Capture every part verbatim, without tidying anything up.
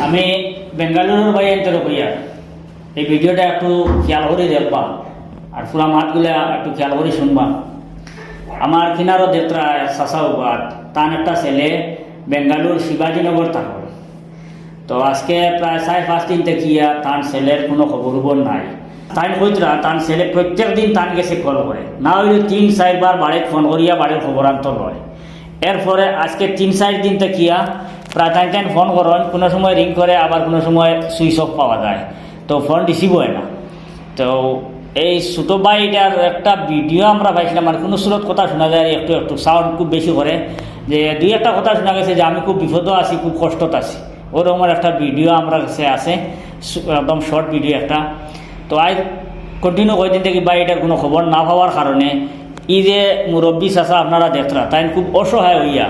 আমি বেঙ্গালুরুর ভাইয়াইন্তরে কইয়ার, এই ভিডিওটা একটু খেয়াল করি দেখবা, আর পুরা মাতগুলা একটু খেয়াল করি শুনবা। আমার কিনারো দেখরা চাচা উবাত, তান একটা ছেলে বেঙ্গালুর শিবাজীনগর থাকর। তো আজকে প্রায় চাইর পাঁচ দিন থাকিয়া তান ছেলের কুনু খবর উবর নাই। তাইন কইতরা, তান ছেলে প্রত্যেক দিন তান গেছে কল করে, না অইলে তিন চাইর বার বাড়িত ফোন করিয়া বাড়ির খবরান্ত লয়। এরপরে আজকে তিন চাইর দিন থাকিয়া প্রায় তাইন তাইন ফোন করইন, কুনু সময় রিং করে, আবার কুনু সময় সুইচ অফ পাওয়া যায়, তো ফোন রিসিভ অয় না। তো এই ছোট ভাইটার একটা ভিডিও আমরা পাইছিলাম, আর কুনু সুরত কথা শুনা যায় একটু একটু, সাউন্ড খুব বেশি করে, যে দুই একটা কথা শুনা গেছে যে আমি খুব বিপদো আছি, খুব কষ্টত আছি। ওরকমর একটা ভিডিও আমরার কাছে আছে, সু-, একদম শর্ট ভিডিও একটা। তো আইজ কন্টিনিউ কয়দিন থাকি ভাইটার কুনু খবর না পাওয়ার কারণে ই যে মুরব্বি চাচা আপনারা দেখরা, তাইন খুব অসহায় অইয়া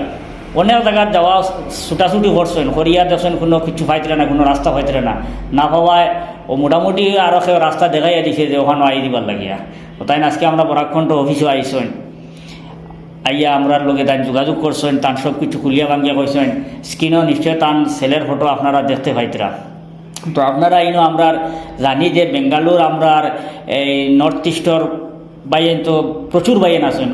অনেক জাগাত যাওয়া ছুটাছুটি করছইন, করিয়া দেখছইন কুনু কিচ্ছু পাইতরা না, কুনু রাস্তা পাইতরা না, না পাওয়ায় ও মোটামুটি আরো কেউ রাস্তা দেখাইয়া দিছে যে ওখানো আই দিবার লাগিয়া। তো তাইন আজকে আমরা বরাক কণ্ঠ অফিসো আইছইন, আইয়া আমরার লগে তাইন যোগাযোগ করছইন, তান সব কিছু খুলিয়া ভাঙ্গিয়া কইছইন। স্ক্রিনো নিশ্চয় তান ছেলের ফটো আপনারা দেখতে পাইতরা। তো আপনারা ইনো আমরার জানি যে বেঙ্গালুর আমরার এই নর্থ ইস্টর ভাইয়াইন তো প্রচুর ভাইয়াইন আছইন,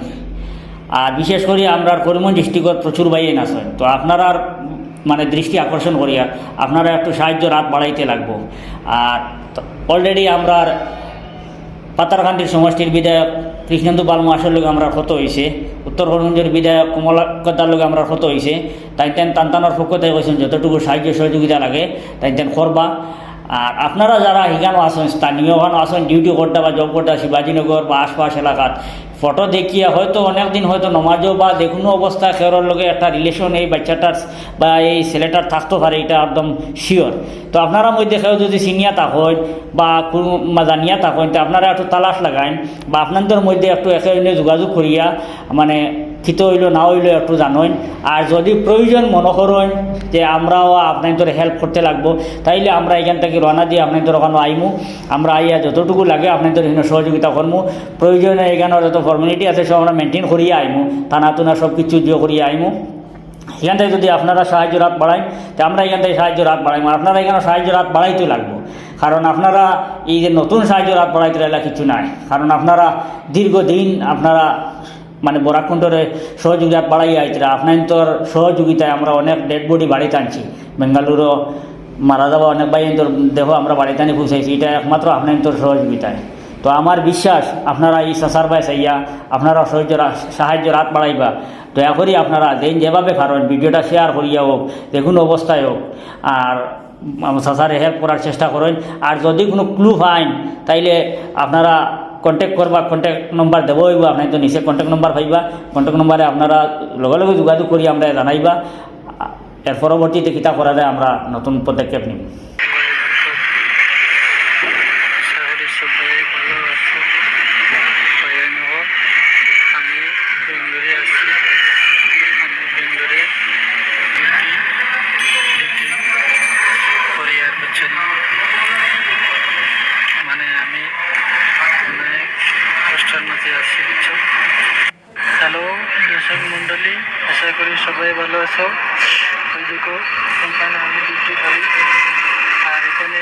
আর বিশেষ করি আমরার করিমগঞ্জ ডিস্ট্রিক্টর প্রচুর ভাইয়াইন আছইন। তো আপনারার মানে দৃষ্টি আকর্ষণ করিয়া আপনারা একটু সাহায্যর আত বাড়াইতে লাগবো। আর অলরেডি আমরার পাথারকান্দির সমষ্টির বিধায়ক কৃষ্ণেন্দু পাল মহাশয়র লগে আমরার কথা অইছে, উত্তর করিমগঞ্জর বিধায়ক কমলাক্ষ দার লগে আমরার কথা অইছে। তাইন তাইন তান তানর পক্ষ থাকি কইছইন যতটুকু সাহায্য সহযোগিতা লাগে তাইন তাইন করবা। আর আপনারা যারা হিখানো আছইন, স্থানীয় ওখানো আছইন, ডিউটি করতা বা জব করতা শিবাজীনগর বা আশপাশ এলাকাত, ফটো দেখিয়া হয়তো অনেক দিন হয়তো নমাজো বা যেকুনু অবস্থায় কেউরর লগে একটা রিলেশন এই বাচ্চাটার বা এই ছেলেটার থাকতো পারে, ইটা একদম শিওর। তো আপনারা মধ্যে কেউ যদি চিনিয়া থাকইন বা কুনু মা জানিয়া থাকইন, তো আপনারা একটু তালাশ লাগাইন বা আপনাইন্তর মধ্যে একটু একে অইন্যে যোগাযোগ করিয়া মানে কিতা অইলো না অইলো একটু জানইন। আর যদি প্রয়োজন মনো করইন যে আমরাও আপনাইন্তরে হেল্প করতে লাগবো, তাইলে আমরা ইখান থাকি রওনা দিয়া আপনাইন্তর ওখানো আইমু। আমরা আইয়া যতটুকু লাগে আপনাইন্তর হিনো সহযোগিতা করমু। প্রয়োজনে ইখানর যত ফর্মালিটি আছে সব আমরা মেইনটেইন করিয়া আইমু, থানা টুনা সব কিছু জিও করিয়া আইমু। ইখান থাকি যদি আপনারা সাহায্যর আত বাড়াইন, তে আমরা ইখান থাকি সাহায্যর আত বাড়াইমু। আর আপনারা ইখানো সাহায্যর আত বাড়াইতে লাগবো, কারণ আপনারা এই যে নতুন সাহায্যর আত বাড়াইতে লাগলে কিছু নাই, কারণ আপনারা দীর্ঘদিন আপনারা মানে বরাক কণ্ঠরে সহযোগিতা বাড়াইয়া আইতরা। আপনাইন্তর সহযোগিতায় আমরা অনেক ডেড বডি বাড়িত আনছি, বেঙ্গালুরো মারা যাওয়া অনেক ভাইয়াইন্তর দেহ আমরা বাড়িত আনি পৌঁছাইছি, ইটা একমাত্র আপনাইন্তর সহযোগিতায়। তো আমার বিশ্বাস আপনারা ই চাচার বায় চাইয়া আপনারা সাহায্যর আত বাড়াইবা। দয়া করি আপনারা যেইন যেভাবে পারইন ভিডিওটা শেয়ার করিয়া হোক, যেকুনু অবস্থায় হোক, আর আমার চাচারে হেল্প করার চেষ্টা করইন। আর যদি কুনু ক্লু পাইন, তাইলে আপনারা কন্ট্যাক্ট করবা, কন্ট্যাক্ট নম্বর দেওয়া অইবো, আপনাইন্তর নিচে কন্ট্যাক্ট নম্বর পাইবা। কন্ট্যাক্ট নম্বরে আপনারা লগে লগে যোগাযোগ করি আমরারে জানাইবা। এর পরবর্তীতে কিতা করা যায় আমরা নতুন পদক্ষেপ নিমু। আশা করি সবাই ভালো আছো। ভাইয়াইন, আমি বেঙ্গালুরে আছি। আমি বেঙ্গালুরে ডিউটি, ডিউটি করি আর বুঝছো নি? মানে আমি অনেক কষ্টর মাঝে আছি, বুঝছো? হ্যালো দর্শক মণ্ডলী, আশা করি সবাই ভালো আছো। ওই দেখো, এখানে আমি ডিউটি করি, আর এখানে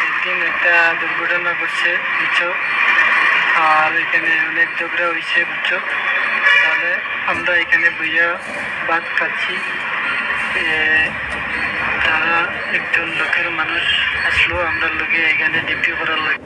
একদিন একটা দুর্ঘটনা ঘটছে, বুঝছো? আর এখানে অনেক ঝগড়া হয়েছে, বুঝছো? তাহলে আমরা এখানে বইয়া ভাত খাচ্ছি। এ, তারা একজন লোকাল মানুষ আসলো আমরার লগে এখানে ডিউটি করার লাগি।